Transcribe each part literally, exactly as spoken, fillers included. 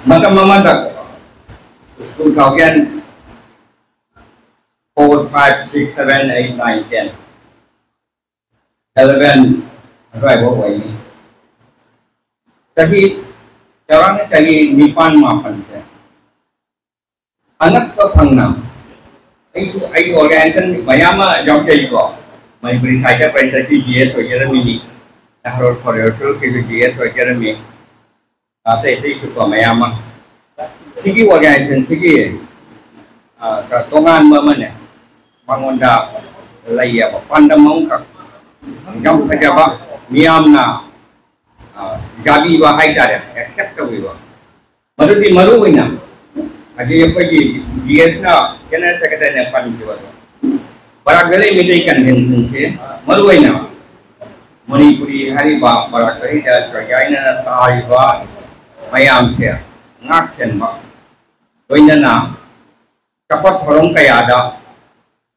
ꯃꯇꯝ ꯑꯃꯗ two thousand four, five, six, seven, eight, nine, ten, eleven ꯑꯗꯨꯋꯥꯏꯐꯥꯎ ꯑꯣꯏꯅꯤ꯫ ꯆꯍꯤ ꯆꯥꯎꯔꯥꯛꯅ ꯆꯍꯤ ꯅꯤꯄꯥꯟ ꯃꯥꯄꯟꯁꯦ ꯑꯉꯛꯄ ꯐꯪꯅ ꯑꯩꯁꯨ ꯑꯩꯒꯤ ꯑꯣꯔꯒꯅꯥꯏꯖꯦꯁꯟ ꯃꯌꯥꯝ ꯑꯃ ꯌꯥꯎꯖꯩꯀꯣ꯫ ꯃꯅꯤꯄꯨꯔꯤ ꯁꯥꯍꯤꯇ꯭ꯌ ꯄꯔꯤꯁꯠꯀꯤ ꯖꯤ ꯑꯦꯁ ꯑꯣꯏꯖꯔꯝꯃꯤꯅꯤ, ꯅꯍꯔꯣꯜ ꯐꯣꯔ ꯌꯣꯔꯁꯦꯜꯐꯀꯤꯁꯨ ꯖꯤ ꯑꯦꯁ ꯑꯣꯏꯖꯔꯝꯃꯤ, ꯑꯇꯩ ꯑꯇꯩꯁꯨꯀꯣ ꯃꯌꯥꯝ ꯑꯃ꯫ ꯁꯤꯒꯤ ꯑꯣꯔꯒꯅꯥꯏꯖꯦꯁꯟꯁꯤꯒꯤ ꯇꯣꯉꯥꯟꯕ ꯑꯃꯅꯦ, ꯃꯉꯣꯟꯗ ꯂꯩꯌꯦꯕ ꯄꯥꯟꯗꯝ ꯑꯃꯈꯛ, ꯌꯥꯝ ꯐꯖꯕ, ꯃꯤꯌꯥꯝꯅ ꯌꯥꯕꯤꯕ ꯍꯥꯏꯇꯥꯔꯦ, ꯑꯦꯛꯁꯦꯞ ꯇꯧꯕꯤꯕ꯫ ꯃꯗꯨꯗꯤ ꯃꯔꯨ ꯑꯣꯏꯅ ꯍꯧꯖꯤꯛ ꯑꯩꯈꯣꯏꯒꯤ ꯖꯤ ꯑꯦꯁꯅ ꯖꯦꯅꯔꯦꯜ ꯁꯦꯀ꯭ꯔꯦꯇꯔꯤꯅ ꯄꯟꯈꯤꯕꯗꯣ, ꯕꯔꯥꯛ ꯚꯦꯂꯤ ꯃꯤꯇꯩ ꯀꯟꯚꯦꯟꯁꯟꯁꯦ ꯃꯔꯨ ꯑꯣꯏꯅ ꯃꯅꯤꯄꯨꯔꯤ ꯍꯥꯏꯔꯤꯕ ꯕꯔꯥꯛ ꯚꯦꯂꯤꯗ ꯆꯣꯏꯌꯥꯏꯅꯅ ꯇꯥꯔꯤꯕ ꯃꯌꯥꯝꯁꯦ ꯉꯥꯛ ꯁꯦꯟꯕ, ꯂꯣꯏꯅꯅ ꯆꯥꯎꯈꯠ ꯊꯧꯔꯝ ꯀꯌꯥꯗ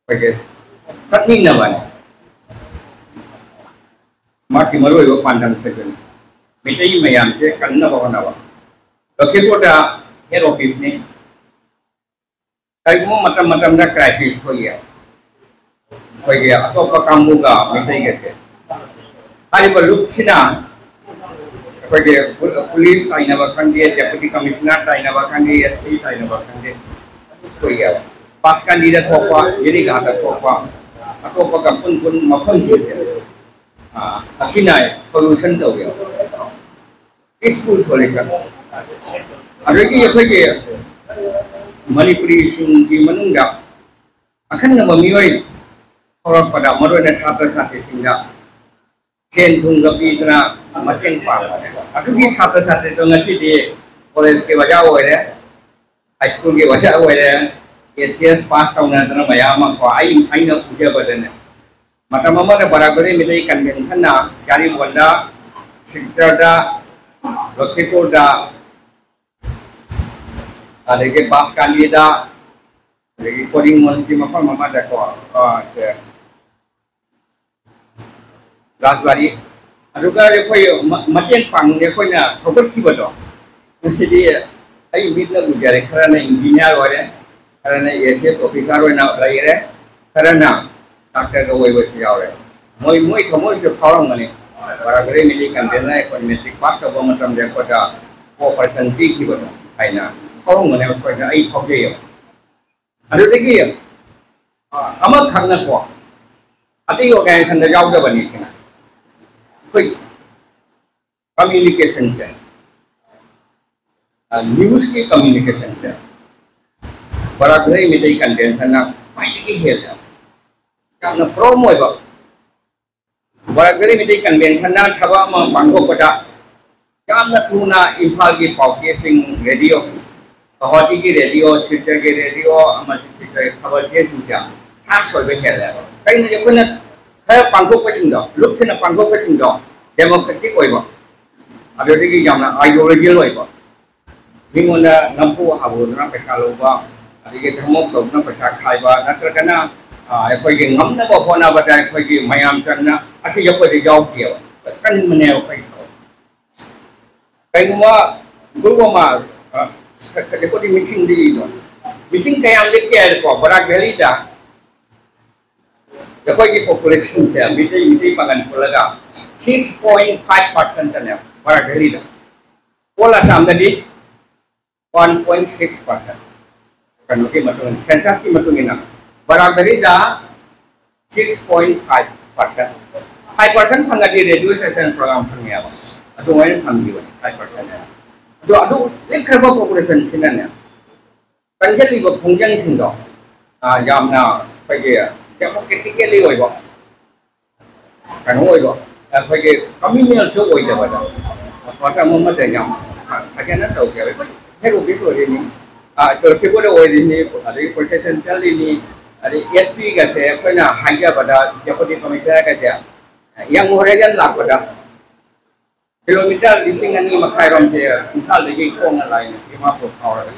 ꯑꯩꯈꯣꯏꯒꯤ ꯆꯠꯃꯤꯟꯅꯕꯅꯤ꯫ ꯃꯍꯥꯛꯀꯤ ꯃꯔꯨꯑꯣꯏꯕ ꯄꯥꯟꯗꯝꯁꯦ ꯑꯗꯨꯅꯤ꯫ ꯃꯩꯇꯩ ꯃꯌꯥꯝꯁꯦ ꯀꯟꯅꯕ ꯍꯣꯠꯅꯕ꯫ ꯂꯈꯤꯄꯨꯔꯗ ꯍꯦꯗ ꯑꯣꯐꯤꯁꯅꯤ꯫ ꯀꯔꯤꯒꯨꯝꯕ ꯃꯇꯝ ꯃꯇꯝꯗ ꯀ꯭ꯔꯥꯏꯁꯤꯁ ꯊꯣꯛꯏ꯫ ꯑꯩꯈꯣꯏꯒꯤ ꯑꯇꯣꯞꯄ ꯀꯥꯡꯕꯨꯒ ꯃꯩꯇꯩꯒꯁꯦ꯫ ꯍꯥꯏꯔꯤꯕ ꯂꯨꯞꯁꯤꯅ ꯑꯩꯈꯣꯏꯒꯤ ꯄꯨ-, ꯄꯨꯂꯤꯁ ꯇꯥꯏꯅꯕ ꯈꯪꯗꯦ, ꯗꯦꯄꯨꯇꯤ ꯀꯃꯤꯁꯅꯔ ꯇꯥꯏꯅꯕ ꯈꯪꯗꯦ, ꯑꯦꯁ ꯄꯤ ꯇꯥꯏꯅꯕ ꯈꯪꯗꯦ, ꯑꯩꯈꯣꯏꯒꯤ ꯕꯥꯁꯀꯥꯟꯗꯤꯗ ꯊꯣꯛꯄ, ꯖꯤꯔꯤꯒꯥꯗ ꯊꯣꯛꯄ, ꯑꯇꯣꯞꯄꯒ ꯄꯨꯟ ꯄꯨꯟ ꯃꯐꯝꯁꯤꯡꯁꯦ, ꯑ, ꯑꯁꯤꯅ ꯁꯣꯂꯨꯁꯟ ꯇꯧꯋꯦꯕ, ꯄꯤꯁꯐꯨꯜ ꯁꯣꯂꯨꯁꯟ꯫ ꯑꯗꯒꯤ ꯑꯩꯈꯣꯏꯒꯤ ꯃꯅꯤꯄꯨꯔꯤꯁꯤꯡꯒꯤ ꯃꯅꯨꯡꯗ ꯑꯈꯟꯅꯕ ꯃꯤꯑꯣꯏ ꯊꯣꯛꯂꯛꯄꯗ, ꯃꯔꯨꯑꯣꯏꯅ ꯁꯥꯇ꯭ꯔ ꯁꯥꯇ꯭ꯔꯤꯁꯤꯡꯗ ꯁꯦꯟ ꯊꯨꯝꯒ ꯄꯤꯗꯨꯅ ꯃꯇꯦꯡ ꯄꯥꯡꯕꯅꯦꯕ꯫ ꯑꯗꯨꯒꯤ ꯁꯥꯇ꯭ꯔ ꯁꯥꯇ꯭ꯔꯤꯗꯣ ꯉꯁꯤꯗꯤ ꯀꯣꯂꯦꯖꯀꯤ ꯑꯣꯖꯥ ꯑꯣꯏꯔꯦ, ꯍꯥꯏ ꯁ꯭ꯀꯨꯜꯒꯤ ꯑꯣꯖꯥ ꯑꯣꯏꯔꯦ, ꯑꯦ ꯁꯤ ꯑꯦꯁ ꯄꯥꯁ ꯇꯧꯅꯗꯅ ꯃꯌꯥꯝ ꯑꯃ ꯀꯣ, ꯑꯩ, ꯑꯩꯅ ꯎꯖꯕꯗꯅꯦ꯫ ꯃꯇꯝ ꯑꯃꯗ ꯕꯔꯥꯛ ꯚꯦꯂꯤ ꯃꯤꯇꯩ ꯀꯟꯚꯦꯟꯁꯟꯅ ꯌꯥꯔꯤꯄꯣꯟꯗ, ꯁꯤꯜꯆꯔꯗ, ꯂꯈꯤꯄꯨꯔꯗ, ꯑꯗꯒꯤ ꯕꯥꯁꯀꯥꯂꯤꯗ, ꯑꯗꯒꯤ ꯀꯣꯔꯤꯡ ꯃꯣꯟꯁꯀꯤ ꯃꯐꯝ ꯑꯃꯗꯀꯣ, ꯑ, ꯁꯦ, ꯔꯥꯖꯕꯥꯔꯤ, ꯑꯗꯨꯒ ꯑꯩꯈꯣꯏ ꯃ-, ꯃꯇꯦꯡ ꯄꯥꯡꯕꯒꯤ ꯑꯩꯈꯣꯏꯅ ꯊꯧꯒꯠꯈꯤꯕꯗꯣ, ꯉꯁꯤꯗꯤ ꯑꯩ ꯃꯤꯠꯅ ꯎꯖꯔꯦ, ꯈꯔꯅ ꯏꯟꯖꯤꯅꯤꯌꯥꯔ ꯑꯣꯏꯔꯦ, ꯈꯔꯅ ꯑꯦꯁ ꯑꯦꯁ ꯑꯣꯐꯤꯁꯥꯔ ꯑꯣꯏꯅ ꯂꯩꯔꯦ, ꯈꯔꯅ ꯗꯥꯛꯇꯔꯒ ꯑꯣꯏꯕꯁꯨ ꯌꯥꯎꯔꯦ꯫ ꯃꯣꯏ ꯃꯣꯏ ꯊꯃꯣꯏꯁꯨ ꯐꯥꯎꯔꯝꯒꯅꯤ꯫ ꯕꯔꯥꯛ ꯚꯦꯂꯤ ꯃꯤꯂꯤ ꯀꯟꯚꯦꯟꯁꯅ ꯑꯩꯈꯣꯏ ꯃꯦꯇ꯭ꯔꯤꯛ ꯄꯥꯁ ꯇꯧꯕ ꯃꯇꯝꯗ ꯑꯩꯈꯣꯏꯗ ꯀꯣꯑꯣꯄꯔꯦꯁꯟ ꯄꯤꯈꯤꯕꯗꯣ ꯍꯥꯏꯅ ꯐꯥꯎꯔꯝꯒꯅꯦꯕ ꯁꯣꯏꯗꯅ, ꯑꯩ ꯐꯥꯎꯖꯩꯌꯦꯕ꯫ ꯑꯗꯨꯗꯒꯤ ꯑꯃꯈꯛꯅꯀꯣ, ꯑꯇꯩ ꯑꯣꯔꯒꯅꯥꯏꯖꯦꯁꯟꯗ ꯌꯥꯎꯗꯕꯅꯤ ꯁꯤꯅ, ꯑꯩꯈꯣꯏ ꯀꯝꯃ꯭ꯌꯨꯅꯤꯀꯦꯁꯟꯁꯦ, ꯅ꯭ꯌꯨꯁꯀꯤ ꯀꯝꯃ꯭ꯌꯨꯅꯤꯀꯦꯁꯟꯁꯦ ꯕꯔꯥꯛ ꯚꯦꯂꯤ ꯃꯤꯂꯤ ꯀꯟꯚꯦꯟꯁꯟꯅ ꯈ꯭ꯋꯥꯏꯗꯒꯤ ꯍꯦꯜꯂꯦ꯫ ꯌꯥꯝꯅ ꯄ꯭ꯔꯣꯝ ꯑꯣꯏꯕ꯫ ꯕꯔꯥꯛ ꯚꯦꯂꯤ ꯃꯤꯂꯤ ꯀꯟꯚꯦꯟꯁꯟꯅ ꯊꯕꯛ ꯑꯃ ꯄꯥꯡꯊꯣꯛꯄꯗ ꯌꯥꯝꯅ ꯊꯨꯅ ꯏꯝꯐꯥꯜꯒꯤ ꯄꯥꯎꯆꯦꯁꯤꯡ, ꯔꯦꯗꯤꯑꯣ, ꯒꯧꯍꯥꯇꯤꯒꯤ ꯔꯦꯗꯤꯑꯣ, ꯁꯤꯜꯆꯔꯒꯤ ꯔꯦꯗꯤꯑꯣ ꯑꯃꯗꯤ ꯁꯤꯜꯆꯔꯒꯤ ꯈꯕꯔ ꯆꯦꯁꯤꯡꯁꯦ ꯐꯥꯁ ꯑꯣꯏꯕ ꯍꯦꯜꯂꯦꯕ꯫ ꯀꯩꯅꯣꯗꯤ ꯑꯩꯈꯣꯏꯅ ꯈꯔ ꯄꯥꯡꯊꯣꯛꯄꯁꯤꯡꯗꯣ, ꯂꯨꯞꯊꯅ ꯄꯥꯡꯊꯣꯛꯄꯁꯤꯡꯗꯣ ꯗꯦꯃꯣꯀ꯭ꯔꯦꯇꯤꯛ ꯑꯣꯏꯕ, ꯑꯗꯨꯗꯒꯤ ꯌꯥꯝꯅ ꯑꯥꯏꯗꯤꯌꯣꯂꯣꯖꯤꯀꯦꯜ ꯑꯣꯏꯕ, ꯃꯤꯉꯣꯟꯗ ꯅꯝꯐꯨ ꯍꯥꯕꯨꯗꯨꯅ ꯄꯩꯁꯥ ꯂꯧꯕ, ꯑꯗꯒꯤ ꯙꯃꯣꯛ ꯇꯧꯗꯨꯅ ꯄꯩꯁꯥ ꯈꯥꯏꯕ, ꯅꯠꯇ꯭ꯔꯒꯅ ꯑꯩꯈꯣꯏꯒꯤ ꯉꯝꯅꯕ ꯍꯣꯠꯅꯕꯗ ꯑꯩꯈꯣꯏꯒꯤ ꯃꯌꯥꯝ ꯆꯪꯅ ꯑꯁꯤ ꯑꯩꯈꯣꯏꯗ ꯌꯥꯎꯗꯦꯕ꯫ ꯀꯟꯕꯅꯦꯕ ꯑꯩꯈꯣꯏꯒꯤ ꯊꯕꯛ꯫ ꯀꯩꯒꯨꯝꯕ ꯒ꯭ꯔꯨꯞ ꯑꯃ, ꯑ, ꯀ-, ꯀ-, ꯑꯩꯈꯣꯏꯗꯤ ꯃꯤꯁꯤꯡꯗꯤ ꯏꯗꯣ꯫ ꯃꯤꯁꯤꯡ ꯀꯌꯥꯝ ꯂꯤꯛꯀꯦ ꯍꯥꯏꯔꯀꯣ, ꯕꯔꯥꯛ ꯚꯦꯂꯤꯗ ꯑꯩꯈꯣꯏꯒꯤ ꯄꯣꯄꯨꯂꯦꯁꯟꯁꯦ, ꯃꯤꯇꯩ, ꯃꯤꯇꯩ ꯄꯥꯉꯜ ꯄꯨꯜꯂꯒ six point five percent ꯅꯦꯕ ꯕꯔꯥꯛ ꯚꯦꯂꯤꯗ꯫ ꯑꯣꯜ ꯑꯁꯥꯝꯗꯗꯤ one point six percent꯫ ꯀꯩꯅꯣꯒꯤ ꯃꯇꯨꯡ ꯏꯟꯅ, ꯁꯦꯟꯁꯁꯀꯤ ꯃꯇꯨꯡ ꯏꯟꯅ ꯕꯔꯥꯛ ꯚꯦꯂꯤꯗ six point five percent꯫ Five percent ꯐꯪꯉꯗꯤ ꯔꯦꯗꯤꯑꯣ ꯁꯦꯁꯟ ꯄ꯭ꯔꯣꯒ꯭ꯔꯥꯝ ꯐꯪꯉꯦꯕ꯫ ꯑꯗꯨꯃꯥꯏꯅ ꯐꯪꯈꯤꯕꯅꯤ, five percent ꯍꯥꯏꯅ꯫ ꯑꯗꯣ ꯑꯗꯨ ꯂꯤꯛꯈ꯭ꯔꯕ ꯄꯣꯄꯨꯂꯦꯁꯟꯁꯤꯅꯅꯦ, ꯀꯟꯖꯜꯂꯤꯕ ꯈꯣꯡꯖꯪꯁꯤꯡꯗꯣ, ꯑ, ꯌꯥꯝꯅ ꯑꯩꯈꯣꯏꯒꯤ ꯗꯦꯃꯣꯀ꯭ꯔꯦꯇꯤꯀꯦꯜꯂꯤ ꯑꯣꯏꯕ, ꯀꯩꯅꯣ ꯑꯣꯏꯕ, ꯑꯩꯈꯣꯏꯒꯤ ꯀꯝꯃ꯭ꯌꯨꯅꯦꯜꯁꯨ ꯑꯣꯏꯗꯕꯗ, ꯃꯇꯝ ꯑꯃꯗ ꯌꯥꯝ ꯐꯖꯅ ꯇꯧꯖꯕ꯫ ꯑꯩꯈꯣꯏ ꯍꯦꯠ ꯑꯣꯐꯤꯁ ꯑꯣꯏꯔꯤꯅꯤ, ꯑ, ꯆꯨꯔꯆꯤꯄꯨꯔꯗ ꯑꯣꯏꯔꯤꯅꯤ, ꯑꯗꯒꯤ ꯄ꯭ꯔꯣꯁꯦꯁꯟ ꯆꯠꯂꯤꯅꯤ, ꯑꯗꯩ ꯑꯦꯁ ꯄꯤꯒꯁꯦ ꯑꯩꯈꯣꯏꯅ ꯍꯥꯏꯖꯕꯗ, ꯗꯦꯄꯨꯇꯤ ꯀꯃꯤꯁꯅꯔꯒꯁꯦ ꯌꯪ ꯍꯣꯔꯥꯏꯖꯟ ꯂꯥꯛꯄꯗ ꯀꯤꯂꯣꯃꯤꯇꯔ ꯂꯤꯁꯤꯡ ꯑꯅꯤ ꯃꯈꯥꯏꯔꯣꯝꯁꯦ ꯏꯝꯐꯥꯜꯗꯒꯤ ꯈꯣꯡꯅ ꯂꯥꯛꯏ, ꯗꯤꯃꯥꯄꯨꯔ ꯐꯥꯎꯔꯒ꯫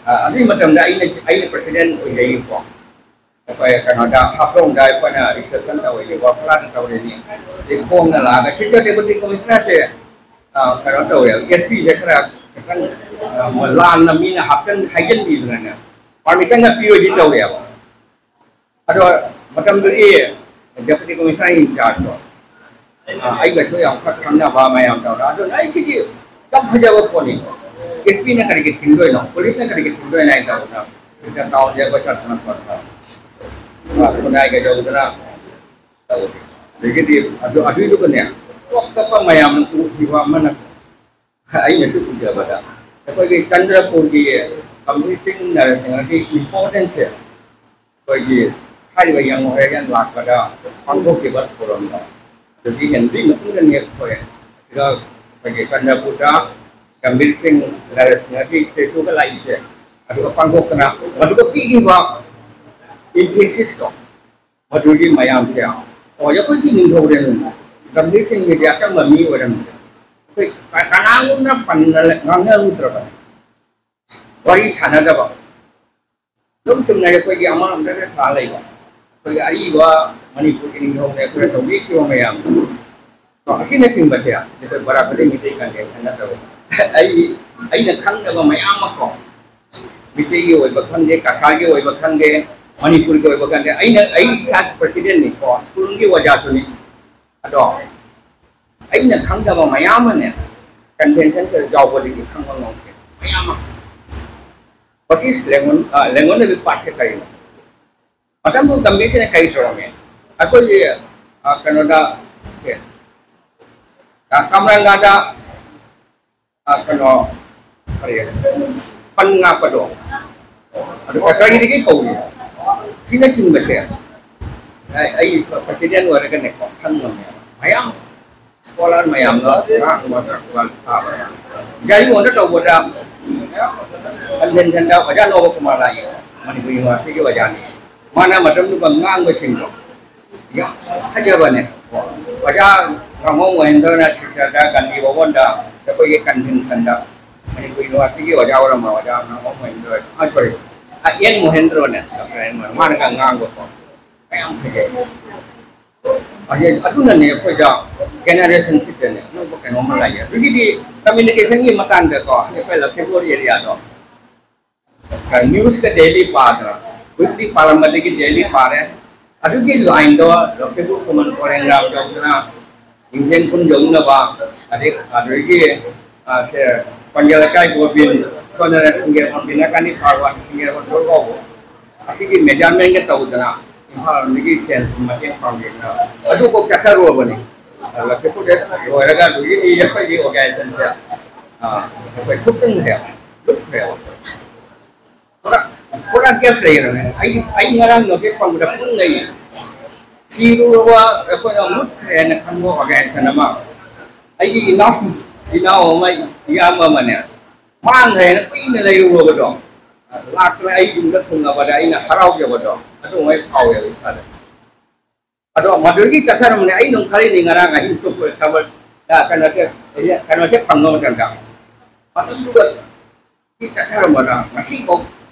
ꯑ, ꯑꯗꯨꯒꯤ ꯃꯇꯝꯗ ꯑꯩꯅ, ꯑꯩꯅ ꯄ꯭ꯔꯁꯤꯗꯦꯟꯠ ꯑꯣꯏꯖꯩꯀꯣ꯫ ꯑꯩꯈꯣꯏ ꯀꯩꯅꯣꯗ, ꯍꯥꯐꯂꯣꯡꯗ ꯑꯩꯈꯣꯏꯅ ꯔꯤꯁꯦꯞꯁꯟ ꯇꯧꯔꯤꯅꯤ, ꯋꯥꯐꯂꯥꯗ ꯇꯧꯔꯤꯅꯤ, ꯑꯗꯩ ꯈꯣꯡꯅ ꯂꯥꯛꯑꯒ ꯁꯤꯗ ꯗꯦꯄꯨꯇꯤ ꯀꯃꯤꯁꯅꯔꯁꯦ, ꯑ, ꯀꯩꯅꯣ ꯇꯧꯋꯦ, ꯑꯦꯁ ꯄꯤꯁꯦ ꯈꯔ ꯈꯤꯇꯪ, ꯑ, ꯂꯥꯟꯅ ꯃꯤꯅ ꯍꯥꯞꯆꯟ ꯍꯥꯏꯖꯟꯕꯤꯗꯅꯅꯦ, ꯄꯥꯔꯃꯤꯁꯟꯒ ꯄꯤꯔꯣꯏꯗꯤ ꯇꯧꯔꯦꯕ꯫ ꯑꯗꯣ ꯃꯇꯝꯗꯨꯒꯤ ꯗꯦꯄꯨꯇꯤ ꯀꯃꯤꯁꯅꯔ ꯏꯟ ꯆꯥꯔꯖꯇꯣ, ꯑ, ꯑꯩꯒꯁꯨ ꯌꯥꯝ ꯈꯔ ꯈꯪꯅꯕ ꯃꯌꯥꯝ ꯇꯧꯔ, ꯑꯗꯨꯅ ꯑꯩ ꯁꯤꯗꯤ ꯌꯥꯝ ꯐꯖꯕ ꯄꯣꯠꯅꯤ, ꯑꯦꯁ ꯄꯤꯅ ꯀꯔꯤꯒꯤ ꯊꯤꯡꯗꯣꯏꯅꯣ, ꯄꯨꯂꯤꯁꯅ ꯀꯔꯤꯒꯤ ꯊꯤꯡꯗꯣꯏꯅꯣ ꯍꯥꯏꯅ ꯇꯧꯗꯅ ꯁꯤꯗ ꯇꯥꯎꯟꯁꯦ ꯑꯩꯈꯣꯏ ꯆꯠꯇꯅ ꯈꯣꯠꯇꯅ, ꯑ, ꯈꯨꯟꯅꯥꯏꯒ ꯌꯧꯗꯅ ꯇꯧꯔꯤ꯫ ꯑꯗꯒꯤꯗꯤ ꯑꯗꯨ, ꯑꯗꯨꯏꯗꯨꯒꯅꯦ, ꯇꯣꯞ ꯇꯣꯞꯄ ꯃꯌꯥꯝꯅ ꯎꯈꯤꯕ ꯑꯃꯅ, ꯑꯩꯅꯁꯨ ꯎꯖꯕꯗ, ꯑꯩꯈꯣꯏꯒꯤ ꯆꯟꯗ꯭ꯔꯄꯨꯔꯒꯤ ꯀꯝꯕꯤꯔ ꯁꯤꯡ ꯅꯔꯁꯤꯡꯍꯒꯤ ꯏꯝꯄꯣꯔꯇꯦꯟꯁꯁꯦ ꯑꯩꯈꯣꯏꯒꯤ ꯍꯥꯏꯔꯤꯕ ꯌꯪ ꯍꯣꯔꯦꯟ ꯂꯥꯛꯄꯗ ꯄꯥꯡꯊꯣꯛꯈꯤꯕ ꯊꯧꯔꯝꯗꯣ, ꯑꯗꯨꯒꯤ ꯍꯦꯟꯕꯒꯤ ꯃꯇꯨꯡꯗꯅꯤ ꯑꯩꯈꯣꯏ ꯁꯤꯗ ꯑꯩꯈꯣꯏꯒꯤ ꯆꯟꯗ꯭ꯔꯄꯨꯔꯗ ꯀꯝꯕꯤꯔ ꯁꯤꯡ ꯅꯔꯁꯤꯡꯍꯒꯤ ꯁ꯭ꯇꯦꯆꯨꯒ ꯂꯥꯛꯏꯁꯦ, ꯑꯗꯨꯒ ꯄꯥꯡꯊꯣꯛꯇꯅ ꯃꯗꯨꯒ ꯄꯤꯈꯤꯕ ꯏꯝꯐꯦꯁꯤꯁꯇꯣ, ꯃꯗꯨꯒꯤ ꯃꯌꯥꯝꯁꯦ, ꯑꯣ, ꯑꯩꯈꯣꯏꯒꯤ ꯅꯤꯡꯊꯧꯔꯦꯜ ꯒꯝꯚꯤꯔ ꯁꯤꯡ ꯍꯥꯏꯗꯤ ꯑꯆꯝꯕ ꯃꯤ ꯑꯣꯏꯔꯝꯗ꯭ꯔꯦ꯫ ꯑꯩꯈꯣꯏ ꯀ-, ꯀꯅꯥꯒꯨꯝꯅ ꯄꯟꯅ ꯉꯥꯡꯅꯔꯨꯗ꯭ꯔꯕꯅꯤ꯫ ꯋꯥꯔꯤ ꯁꯥꯟꯅꯗꯕ꯫ ꯑꯗꯨꯝ ꯆꯨꯝꯅ ꯑꯩꯈꯣꯏꯒꯤ ꯑꯃꯔꯣꯝꯗꯅ ꯁꯥ ꯂꯩꯕ꯫ ꯑꯩꯈꯣꯏꯒꯤ ꯑꯔꯤꯕ ꯃꯅꯤꯄꯨꯔꯒꯤ ꯅꯤꯡꯊꯧꯅ ꯑꯩꯈꯣꯏꯅ ꯇꯧꯕꯤꯈꯤꯕ ꯃꯌꯥꯝꯗꯣ꯫ ꯀꯣ, ꯑꯁꯤꯅꯆꯤꯡꯕꯁꯦ ꯑꯩꯈꯣꯏ ꯕꯔꯥꯛ ꯈꯨꯂꯦꯟ ꯃꯤꯇꯩ ꯀꯟꯚꯦꯟꯁꯟ ꯅꯠꯇꯕ꯫ ꯑꯩ, ꯑꯩꯅ ꯈꯪꯗꯕ ꯃꯌꯥꯝ ꯑꯃ ꯀꯣ, ꯃꯤꯇꯩꯒꯤ ꯑꯣꯏꯕ ꯈꯪꯗꯦ, ꯀꯁꯥꯔꯒꯤ ꯑꯣꯏꯕ ꯈꯪꯗꯦ, ꯃꯅꯤꯄꯨꯔꯒꯤ ꯑꯣꯏꯕ ꯈꯪꯗꯦ, ꯑꯩꯅ, ꯑꯩ ꯏꯁꯥ ꯄ꯭ꯔꯁꯤꯗꯦꯟꯅꯤꯀꯣ, ꯁ꯭ꯀꯨꯜꯒꯤ ꯑꯣꯖꯥꯁꯨꯅꯤ꯫ ꯑꯗꯣ ꯑꯩꯅ ꯈꯪꯗꯕ ꯃꯌꯥꯝ ꯑꯃꯅꯦ, ꯀꯟꯚꯦꯟꯁꯟꯁꯤꯗ ꯌꯥꯎꯕꯗꯒꯤ ꯈꯪꯕ ꯉꯝꯈ꯭ꯔꯦ ꯃꯌꯥꯝ ꯑꯃ꯫ What is lemon, ꯑ, lemon ꯂꯩꯕ ꯄꯥꯠꯁꯦ ꯀꯔꯤꯅꯣ? ꯃꯇꯝꯗꯨ ꯒꯝꯚꯤꯔꯁꯤꯅ ꯀꯔꯤ ꯇꯧꯔꯝꯃꯤ? ꯑꯩꯈꯣꯏꯒꯤ, ꯑ, ꯀꯩꯅꯣꯗ, ꯑꯦ, ꯑ, ꯀꯝꯔꯪꯒꯥꯗ, ꯑ, ꯀꯩꯅꯣ, ꯀꯔꯤ, ꯄꯟ ꯉꯥꯛꯄꯗꯣ, ꯑꯗꯨ ꯀꯔꯤꯗꯒꯤ ꯀꯧꯔꯤ? ꯁꯤꯅꯆꯤꯡꯕꯁꯦ ꯑꯩ, ꯑꯩ ꯄ꯭ꯔꯁꯤꯗꯦꯟ ꯑꯣꯏꯔꯒꯅꯦꯀꯣ, ꯈꯪꯉꯝꯃꯦ꯫ ꯃꯌꯥꯝ ꯁ꯭ꯀꯣꯂꯔ ꯃꯌꯥꯝꯅ ꯉꯥꯡꯕ ꯁꯛꯄ ꯇꯥꯕ꯫ ꯌꯥꯏꯔꯤꯄꯣꯛꯇ ꯇꯧꯕꯗ ꯀꯟꯚꯦꯟꯁꯟꯗ ꯑꯣꯖꯥ ꯅꯣꯕ ꯀꯨꯃꯥꯔ ꯂꯥꯛꯏ, ꯃꯅꯤꯄꯨꯔ ꯌꯨꯅꯤꯚꯔꯁꯤꯇꯤꯒꯤ ꯑꯣꯖꯥꯅꯤ꯫ ꯃꯥꯅ ꯃꯇꯝꯗꯨꯗ ꯉꯥꯡꯕꯁꯤꯡꯗꯣ ꯌꯥꯝ ꯐꯖꯕꯅꯦ꯫ ꯑꯣꯖꯥ ꯉꯥꯉꯣꯝ ꯃꯣꯍꯦꯟꯗ꯭ꯔꯅ ꯁꯤꯜꯆꯔꯗ ꯒꯥꯟꯙꯤ ꯚꯕꯟꯗ ꯑꯩꯈꯣꯏꯒꯤ ꯀꯟꯚꯦꯟꯁꯟꯗ ꯃꯅꯤꯄꯨꯔ ꯌꯨꯅꯤꯚꯔꯁꯤꯇꯤꯒꯤ ꯑꯣꯖꯥ ꯑꯣꯏꯔꯝꯕ ꯑꯣꯖꯥ ꯉꯥꯉꯣꯝ ꯃꯣꯍꯦꯟꯗ꯭ꯔ, ꯑ, ꯁꯣꯔꯤ, ꯑ, ꯑꯦꯟ ꯃꯣꯍꯦꯟꯗ꯭ꯔꯣꯅꯦ, ꯗꯣꯛꯇꯔ ꯑꯦꯟ ꯃꯣꯍꯦꯟꯗ꯭ꯔꯣ, ꯃꯥꯅꯒ ꯉꯥꯡꯕꯀꯣ꯫ ꯃꯌꯥꯝ ꯐꯖꯩ꯫ ꯑꯗꯨꯅꯅꯦ ꯑꯩꯈꯣꯏꯗ ꯖꯦꯅꯦꯔꯦꯁꯟꯁꯤꯞꯇꯅꯦ ꯑꯅꯧꯕ ꯀꯩꯅꯣꯝꯃ ꯂꯩꯌꯦ꯫ ꯑꯗꯨꯒꯤꯗꯤ ꯀꯝꯃ꯭ꯌꯨꯅꯤꯀꯦꯁꯟꯒꯤ ꯃꯇꯥꯡꯗꯀꯣ ꯑꯩꯈꯣꯏ ꯂꯈꯤꯃꯄꯨꯔ ꯑꯦꯔꯤꯌꯥꯗꯣ ꯅ꯭ꯌꯨꯁꯀ ꯗꯦꯂꯤ ꯄꯥꯗꯅ, ꯋꯤꯛꯂꯤ ꯄꯥꯔꯝꯕꯗꯒꯤ ꯗꯦꯂꯤ ꯄꯥꯔꯦ꯫ ꯑꯗꯨꯒꯤ ꯂꯥꯏꯟꯗꯣ ꯂꯈꯤꯃꯄꯨꯔ ꯈꯨꯃꯟ ꯄꯣꯏꯔꯦꯡ ꯔꯥꯝ ꯌꯧꯗꯅ ꯏꯟꯗꯤꯌꯟ ꯈꯨꯟ ꯌꯧꯅꯕ, ꯑꯗꯩ ꯑꯗꯨꯗꯒꯤ ꯄꯟꯖ ꯂꯩꯀꯥꯏ ꯒꯣꯕꯤꯟ, ꯁꯣꯝꯗꯅ ꯁꯤꯡꯒꯦ ꯄꯥꯝꯕꯤ ꯅꯥꯀꯟꯗꯤ ꯐꯥꯔꯋꯥꯟ ꯁꯤꯡꯒꯦ ꯍꯣꯇꯦꯜ ꯀꯧꯕ ꯑꯁꯤꯒꯤ ꯃꯦꯖꯔꯃꯦꯟꯒ ꯇꯧꯗꯅ ꯏꯝꯐꯥꯜ ꯂꯣꯝꯗꯒꯤ ꯁꯦꯟ ꯊꯨꯝ ꯃꯇꯦꯡ ꯄꯥꯡꯕꯤꯗꯅ ꯑꯗꯨꯐꯥꯎ ꯆꯠꯊꯔꯨꯔꯕꯅꯤ꯫ ꯂꯈꯤꯃꯄꯨꯔꯗ ꯂꯣꯏꯔꯒ ꯑꯗꯨꯗꯒꯤꯗꯤ ꯑꯩꯈꯣꯏꯒꯤ ꯑꯣꯔꯒꯅꯥꯏꯖꯦꯁꯟꯁꯦ ꯑꯩꯈꯣꯏ ꯊꯨꯞꯆꯤꯟꯈ꯭ꯔꯦꯕ, ꯂꯨꯞꯈ꯭ꯔꯦꯕ꯫ ꯄꯨꯔꯥ ꯄꯨꯔꯥ ꯒꯦꯞ ꯂꯩꯔꯕꯅꯦ꯫ ꯑꯩ ꯑꯩ ꯉꯔꯥꯡ ꯅꯣꯇꯤꯁ ꯐꯪꯕꯗ ꯄꯨꯡ ꯂꯩ ꯁꯤꯔꯨꯔꯕ ꯑꯩꯈꯣꯏꯅ ꯃꯨꯠꯈ꯭ꯔꯦꯅ ꯈꯟꯕ ꯑꯣꯔꯒꯅꯥꯏꯖꯦꯁꯟ ꯑꯃ꯫ ꯑꯩꯒꯤ ꯏꯅꯥꯎ ꯏꯅꯥꯎ ꯑꯃ, ꯏꯌꯥꯝꯕ ꯑꯃꯅꯦ, ꯃꯥꯡꯈ꯭ꯔꯦꯅ ꯀꯨꯏꯅ ꯂꯩꯔꯨꯔꯕꯗꯣ ꯂꯥꯛꯇꯅ ꯑꯩ ꯌꯨꯝꯗ ꯊꯨꯡꯉꯕꯗ ꯑꯩꯅ ꯍꯔꯥꯎꯖꯕꯗꯣ ꯑꯗꯨꯃꯥꯏꯅ ꯐꯥꯎꯋꯦꯕ ꯏꯁꯥꯗ꯫ ꯑꯗꯣ ꯃꯗꯨꯗꯒꯤ ꯆꯠꯊꯔꯝꯕꯅꯦ꯫ ꯑꯩ ꯑꯗꯨꯝ ꯈꯜꯂꯤꯅꯤ ꯉꯔꯥꯡ ꯑꯍꯤꯡ ꯇꯨꯝꯕ ꯊꯕꯛ ꯀꯩꯅꯣꯁꯦ ꯀꯩꯅꯣꯁꯦ ꯐꯪꯕ ꯃꯇꯝꯗ ꯃꯇꯝꯗꯨꯗ ꯆꯠꯊꯔꯝꯕꯗ ꯉꯁꯤꯐꯥꯎ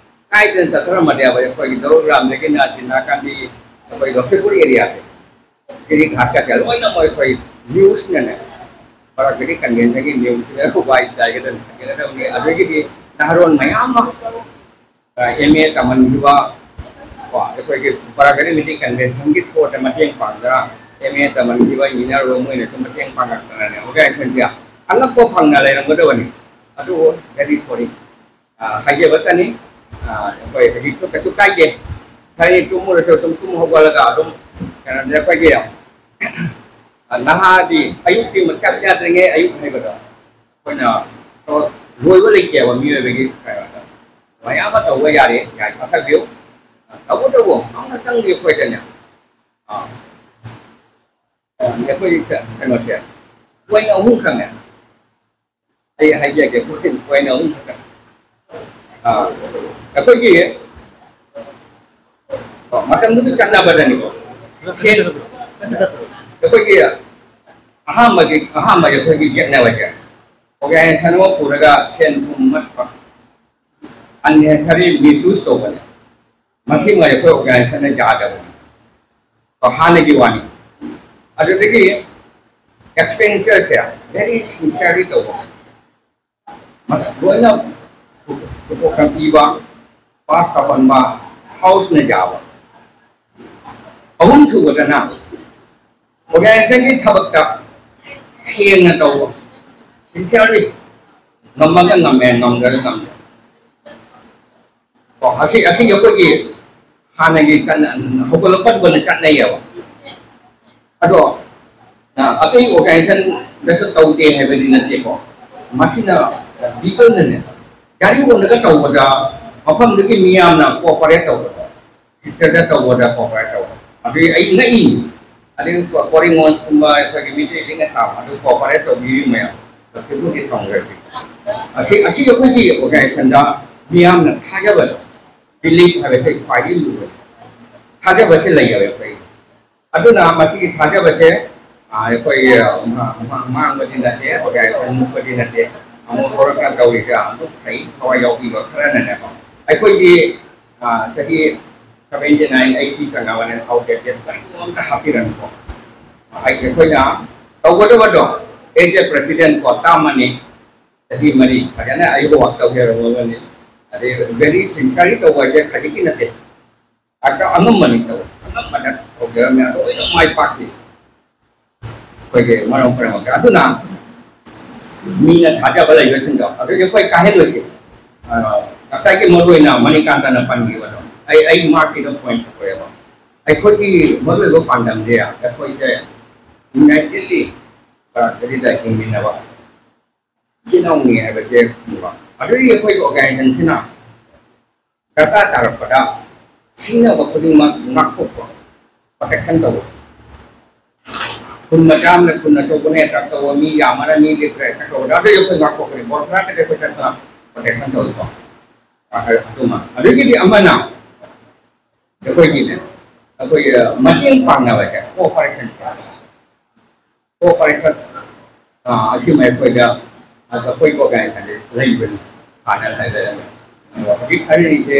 ꯀꯥꯏꯗꯅ ꯆꯠꯊꯔꯝꯃꯗꯤ ꯑꯩꯈꯣꯏꯒꯤ ꯗꯧꯔꯨ ꯒ꯭ꯔꯥꯝꯗꯒꯤꯅ ꯖꯤꯅꯥꯀꯥꯟꯗꯤ ꯑꯩꯈꯣꯏ ꯂꯈꯤꯃꯄꯨꯔ ꯑꯦꯔꯤꯌꯥꯁꯦ ꯒꯤꯔꯤ ꯘꯥꯠꯀꯁꯦ ꯂꯣꯏꯅꯃꯛ ꯑꯩꯈꯣꯏ ꯅ꯭ꯌꯨꯁꯅꯅꯦ ꯄꯔꯥꯒ꯭ꯔꯤꯇꯤꯛ ꯀꯟꯚꯦꯟꯁꯟꯒꯤ ꯅ꯭ꯌꯨꯁꯁꯤꯗ ꯋꯥꯏ ꯆꯥꯏꯒꯗꯕꯅꯤ ꯈꯟꯒꯗꯕꯅꯤ꯫ ꯑꯗꯨꯗꯒꯤꯗꯤ ꯅꯍꯥꯔꯣꯜ ꯃꯌꯥꯝ ꯑꯃ ꯑꯦꯝ ꯑꯦ ꯇꯝꯍꯟꯈꯤꯕ ꯀꯣ ꯑꯩꯈꯣꯏꯒꯤ ꯄꯔꯥꯒ꯭ꯔꯤꯇꯤꯛ ꯀꯟꯚꯦꯟꯁꯟꯒꯤ ꯊ꯭ꯔꯣꯗ ꯃꯇꯦꯡ ꯄꯥꯡꯗꯅ ꯑꯦꯝ ꯑꯦ ꯇꯝꯍꯟꯈꯤꯕ ꯏꯟꯖꯤꯅꯤꯌꯥꯔ ꯃꯣꯏꯅꯁꯨ ꯃꯇꯦꯡ ꯄꯥꯡꯉꯛꯇꯅꯅꯦ ꯑꯣꯔꯒꯅꯥꯏꯖꯦꯁꯟꯁꯦ ꯑꯉꯛꯄ ꯐꯪꯅ ꯂꯩꯔꯝꯒꯗꯕꯅꯤ꯫ ꯑꯗꯨꯕꯨ ꯚꯦꯔꯤ ꯁꯣꯔꯤ ꯍꯥꯏꯖꯕꯇꯅꯤ꯫ ꯑꯩꯈꯣꯏ ꯍꯧꯖꯤꯛꯁꯨ ꯀꯩꯁꯨ ꯀꯥꯏꯗꯦ꯫ ꯈꯔꯅꯤ ꯇꯨꯝꯃꯨꯔꯁꯨ ꯑꯗꯨꯝ ꯇꯨꯝ ꯍꯧꯒꯠꯂꯒ ꯑꯗꯨꯝ ꯀꯩꯅꯣꯗ ꯑꯩꯈꯣꯏꯒꯤ ꯅꯍꯥꯗꯤ ꯑꯌꯨꯛꯀꯤ ꯃꯇꯝ ꯌꯥꯗ꯭ꯔꯤꯉꯩ ꯑꯌꯨꯛ ꯍꯥꯏꯕꯗꯣ ꯑꯩꯈꯣꯏꯅ ꯂꯣꯏꯕ ꯂꯩꯇꯦꯕ ꯃꯤꯑꯣꯏꯕꯒꯤ ꯀꯩꯅꯣꯗ꯫ ꯃꯌꯥꯝ ꯑꯃ ꯇꯧꯕ ꯌꯥꯔꯦ, ꯌꯥꯏ, ꯐꯥꯊꯕꯤꯌꯨ꯫ ꯇꯧꯕꯇꯕꯨ ꯑꯃꯈꯛꯇꯪꯗꯤ ꯑꯩꯈꯣꯏꯗꯅꯦ, ꯑꯥ, ꯑꯩꯈꯣꯏ ꯀꯩꯅꯣꯁꯦ ꯄꯣꯏꯟ ꯑꯍꯨꯝ ꯈꯛꯅꯦ꯫ ꯑꯩ ꯍꯥꯏꯖꯒꯦ, ꯄꯣꯏꯟ ꯑꯍꯨꯝ ꯈꯛꯇꯪ꯫ ꯑꯥ, ꯑꯩꯈꯣꯏꯒꯤ ꯃꯇꯝꯗꯨꯒꯤ ꯆꯠꯅꯕꯗꯅꯤꯀꯣ꯫ ꯁꯦꯟ, ꯑꯩꯈꯣꯏꯒꯤ ꯑꯍꯥꯟꯕꯒꯤ ꯑꯍꯥꯟꯕꯒꯤ ꯑꯩꯈꯣꯏꯒꯤ ꯌꯦꯛꯅꯕꯁꯦ ꯑꯣꯔꯒꯅꯥꯏꯖꯦꯁꯟ ꯑꯃ ꯄꯨꯔꯒ ꯁꯦꯟ ꯊꯨꯝ ꯃꯠꯄ, ꯑꯟꯅꯦꯁꯔꯤ ꯃꯤꯁꯌꯨꯁ ꯇꯧꯕꯅꯦ꯫ ꯃꯁꯤꯃ ꯑꯩꯈꯣꯏ ꯑꯣꯔꯒꯅꯥꯏꯖꯦꯁꯟꯅ ꯌꯥꯗꯕꯅꯤ꯫ ꯍꯥꯟꯅꯒꯤ ꯋꯥꯅꯤ꯫ ꯑꯗꯨꯗꯒꯤ ꯑꯦꯛꯁꯄꯦꯟꯗꯤꯆꯔꯁꯦ ꯚꯦꯔꯤ ꯁꯤꯟꯁꯤꯌꯔꯂꯤ ꯇꯧꯕ, ꯃꯊꯛ ꯂꯣꯏꯅ ꯄꯨꯊꯣꯛꯅ ꯄꯤꯕ, ꯄꯥꯁ ꯇꯧꯍꯟꯕ, ꯍꯥꯎꯁꯅ ꯌꯥꯕ꯫ ꯑꯍꯨꯝ ꯁꯨꯕꯗꯅ ꯑꯣꯔꯒꯅꯥꯏꯖꯦꯁꯟꯒꯤ ꯊꯕꯛꯇ ꯁꯦꯡꯅ ꯇꯧꯕ, ꯁꯤꯟꯁꯤꯌꯔꯂꯤ, ꯉꯝꯃꯒ ꯉꯝꯃꯦ, ꯉꯝꯗ꯭ꯔꯒ ꯉꯝꯗ꯭ꯔꯦ꯫ ꯀꯣ, ꯑꯁꯤ ꯑꯁꯤꯒꯤ ꯑꯩꯈꯣꯏꯒꯤ ꯍꯥꯟꯅꯒꯤ ꯆꯠꯅ ꯍꯧꯒꯠꯂꯛꯄꯗꯨꯅ ꯆꯠꯅꯩꯌꯦꯕ꯫ ꯑꯗꯣ ꯑ, ꯑꯇꯩ ꯑꯣꯔꯒꯅꯥꯏꯖꯦꯁꯟꯗꯁꯨ ꯇꯧꯗꯦ ꯍꯥꯏꯕꯗꯤ ꯅꯠꯇꯦꯀꯣ꯫ ꯃꯁꯤꯅ ꯄꯤꯄꯜꯅꯅꯦ, ꯒꯥꯔꯤ ꯍꯣꯟꯗꯒ ꯇꯧꯕꯗ ꯃꯐꯝꯗꯨꯒꯤ ꯃꯤꯌꯥꯝꯅ ꯀꯣꯑꯣꯄꯔꯦꯠ ꯇꯧꯕꯗꯣ, ꯁꯤꯁꯇꯔꯗ ꯇꯧꯕꯗ ꯀꯣꯑꯣꯄꯔꯦꯠ ꯇꯧꯕ꯫ ꯑꯗꯨꯗꯤ ꯑꯩ ꯉꯛꯏꯅꯤ꯫ ꯑꯗꯨꯒ ꯀꯣꯔꯤꯡꯒꯣꯟꯒꯨꯝꯕ ꯑꯩꯈꯣꯏꯒꯤ ꯃꯤꯇꯩ ꯂꯤꯛꯅ ꯇꯥꯕ ꯑꯗꯨ ꯀꯣꯑꯣꯄꯔꯦꯠ ꯇꯧꯕꯤꯔꯤ ꯃꯌꯥꯝ, ꯁꯤꯕꯨꯗꯤ ꯈꯪꯈ꯭ꯔꯁꯤ꯫ ꯑꯁꯤ ꯑꯁꯤ ꯑꯩꯈꯣꯏꯒꯤ ꯑꯣꯔꯒꯅꯥꯏꯖꯦꯁꯟꯗ ꯃꯤꯌꯥꯝꯅ ꯊꯥꯖꯕꯗꯣ, ꯕꯤꯂꯤꯐ ꯍꯥꯏꯕꯁꯦ ꯈ꯭ꯋꯥꯏꯗꯒꯤ ꯂꯨꯕ꯫ ꯊꯥꯖꯕꯁꯦ ꯂꯩꯌꯦꯕ ꯑꯩꯈꯣꯏ꯫ ꯑꯗꯨꯅ ꯃꯁꯤꯒꯤ ꯊꯥꯖꯕꯁꯦ, ꯑ, ꯑꯩꯈꯣꯏ, ꯑ, ꯃꯥ-, ꯃꯥ-, ꯃꯥꯡꯕꯗꯤ ꯅꯠꯇꯦ, ꯑꯣꯔꯒꯅꯥꯏꯖꯦꯁꯟ ꯃꯨꯠꯄꯗꯤ ꯅꯠꯇꯦ꯫ ꯑꯃꯨꯛ ꯍꯧꯔꯛꯅ ꯇꯧꯔꯤꯁꯦ ꯑꯗꯨꯝ ꯐꯩ, ꯊꯋꯥꯏ ꯌꯥꯎꯕꯤꯕ ꯈꯔꯅꯅꯦꯀꯣ꯫ ꯑꯩꯈꯣꯏꯒꯤ, ꯑ, ꯆꯍꯤ ꯁꯚꯦꯟꯇꯤ ꯅꯥꯏꯟ, ꯑꯩꯠꯇꯤ ꯆꯪꯉꯕꯅꯦ, ꯊꯥꯎ ꯇꯦꯛꯇꯦ ꯀꯔꯤꯒꯨꯝꯕ ꯑꯝꯇ ꯍꯥꯞꯄꯤꯔꯅꯨꯀꯣ꯫ ꯑꯩ-, ꯑꯩꯈꯣꯏꯅ ꯇꯧꯒꯗꯕꯗꯣ, ꯑꯦꯖ ꯑꯦ ꯄ꯭ꯔꯁꯤꯗꯦꯟ ꯀꯣ, ꯇꯥꯝ ꯑꯅꯤ, ꯆꯍꯤ ꯃꯔꯤ ꯐꯖꯅ ꯑꯩ ꯋꯥꯛ ꯇꯧꯖꯔꯝꯃꯒꯅꯤ꯫ ꯑꯗꯩ ꯚꯦꯔꯤ ꯁꯤꯟꯁꯤꯌꯔꯂꯤ ꯇꯧꯕ ꯍꯥꯏꯁꯦ ꯈꯖꯤꯛꯀꯤ ꯅꯠꯇꯦ꯫ ꯑꯗ ꯑꯉꯝꯕꯅꯤ ꯇꯧ-, ꯑꯉꯝꯕꯅ ꯇꯧꯖꯔꯝꯃꯦ, ꯂꯣꯏꯅ ꯃꯥꯏ ꯄꯥꯛꯈꯤ꯫ ꯑꯩꯈꯣꯏꯒꯤ ꯃꯔꯝ ꯈꯔꯃꯛꯇ꯫ ꯑꯗꯨꯅ ꯃꯤꯅ ꯊꯥꯖꯕ ꯂꯩꯕꯁꯤꯡꯗꯣ ꯑꯗꯨꯗꯤ ꯑꯩꯈꯣꯏ ꯀꯥꯏꯍꯜꯂꯣꯏꯁꯤ꯫ ꯑ, ꯉꯁꯥꯏꯒꯤ ꯃꯔꯨ ꯑꯣꯏꯅ ꯃꯅꯤꯀꯥꯟꯇꯅ ꯄꯟꯈꯤꯕꯗꯣ, ꯑꯩ, ꯑꯩ ꯃꯥꯔꯛꯀꯤꯗꯣ ꯄꯣꯏꯟꯠ ꯇꯧꯔꯦꯕ꯫ ꯑꯩꯈꯣꯏꯒꯤ ꯃꯔꯨꯑꯣꯏꯕ ꯄꯥꯟꯗꯝꯁꯦ ꯑꯩꯈꯣꯏꯁꯦ ꯌꯨꯅꯥꯏꯇꯦꯗꯂꯤ, ꯑ, ꯀꯔꯤꯗ ꯍꯤꯡꯃꯤꯟꯅꯕ ꯏꯆꯤꯟ ꯏꯅꯥꯎꯅꯤ ꯍꯥꯏꯕꯁꯦ ꯈꯪꯕ꯫ ꯑꯗꯨꯒꯤ ꯑꯩꯈꯣꯏꯒꯤ ꯑꯣꯔꯒꯅꯥꯏꯖꯦꯁꯟꯁꯤꯅ ꯗꯔꯀꯥꯔ ꯇꯥꯔꯛꯄꯗ ꯁꯤꯡꯅꯕ ꯈꯨꯗꯤꯡꯃꯛ ꯉꯥꯛꯊꯣꯛꯄ, ꯄ꯭ꯔꯣꯇꯦꯛꯁꯟ ꯇꯧꯕ꯫ ꯈꯨꯟ ꯃꯆꯥ ꯑꯃꯅ ꯈꯨꯟ ꯑꯆꯧꯕꯅ ꯑꯦꯇꯥꯛ ꯇꯧꯕ, ꯃꯤ ꯌꯥꯝꯕꯅ ꯃꯤ ꯂꯤꯛꯄ ꯑꯦꯇꯥꯛ ꯇꯧꯕꯗ ꯑꯗꯨ ꯑꯩꯈꯣꯏ ꯉꯥꯛꯊꯣꯛꯄꯅꯤ꯫ ꯕꯣꯔꯣ ꯈꯔ ꯈꯛꯇ ꯑꯩꯈꯣꯏ ꯆꯠꯇꯅ ꯄ꯭ꯔꯣꯇꯦꯛꯁꯟ ꯇꯧꯏꯀꯣ꯫ ꯑ-, ꯑ-, ꯑꯗꯨꯃ꯫ ꯑꯗꯨꯒꯤꯗꯤ ꯑꯃꯅ ꯑꯩꯈꯣꯏꯒꯤꯅꯦ, ꯑꯩꯈꯣꯏꯒꯤ ꯃꯇꯦꯡ ꯄꯥꯡꯅꯕꯁꯦ, ꯀꯣꯑꯣꯄꯔꯦꯁꯟ꯫ ꯀꯣꯑꯣꯄꯔꯦꯁꯟ, ꯑ, ꯑꯁꯤꯃ ꯑꯩꯈꯣꯏꯗ, ꯑ, ꯑꯩꯈꯣꯏ ꯑꯣꯔꯒꯅꯥꯏꯖꯦꯁꯟꯗ ꯂꯩꯕꯅꯤ꯫ ꯍꯥꯟꯅ ꯍꯥꯏꯖꯔꯝꯃꯦ꯫ ꯑꯗꯣ ꯍꯧꯖꯤꯛ ꯈꯔꯅꯤꯁꯦ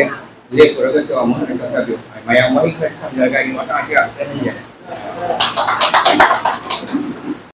ꯂꯦꯞꯄꯨꯔꯒꯁꯨ ꯑꯃꯨꯛ ꯍꯟꯅ ꯆꯠꯊꯕꯤꯌꯨ꯫ ꯃꯌꯥꯝ ꯋꯥꯔꯤ ꯈꯔ ꯊꯝꯖꯔꯒ ꯑꯩ ꯃꯇꯥꯡꯁꯤ ꯌꯥꯝ ꯆꯠꯅꯤꯡꯖꯔꯦ꯫